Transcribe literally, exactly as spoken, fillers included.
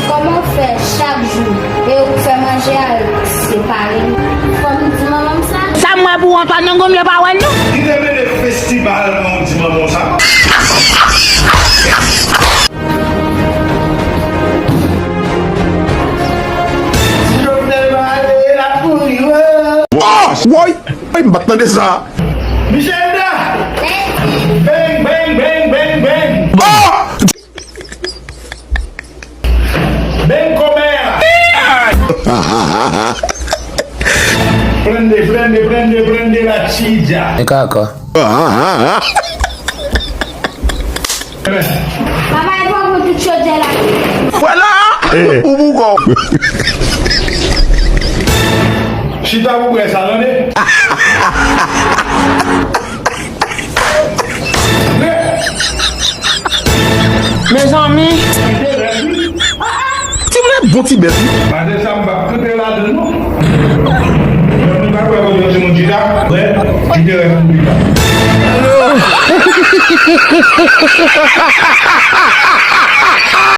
Kòman w fè chak jou e ou k fè manje a yo separe? Fò m di manman m sa. Sa m wè pou Antwàn nan gonm yo pa wè n non. Ki te mennen festival nan di manman w sa? Jovenel va ale, l ap mouri, wè. Ah! Woy! Woy, m pa t tande sa. Michelda! Bang, bang, bang, bang, bang! Ah! Bang kòmè a! Prende, prende, prende, prende la chija. E kaka. Papa, e pa pou tout chodyè la. Vwala! Ou boukò. Chita pou bwè sa, tande? Mezanmi. Ti mwen bon ti bèt wi. Maten sa m p ap kanpe ladan l non. Mwen pa kwè kote yon timoun chita, prè, li te rèv pou li la.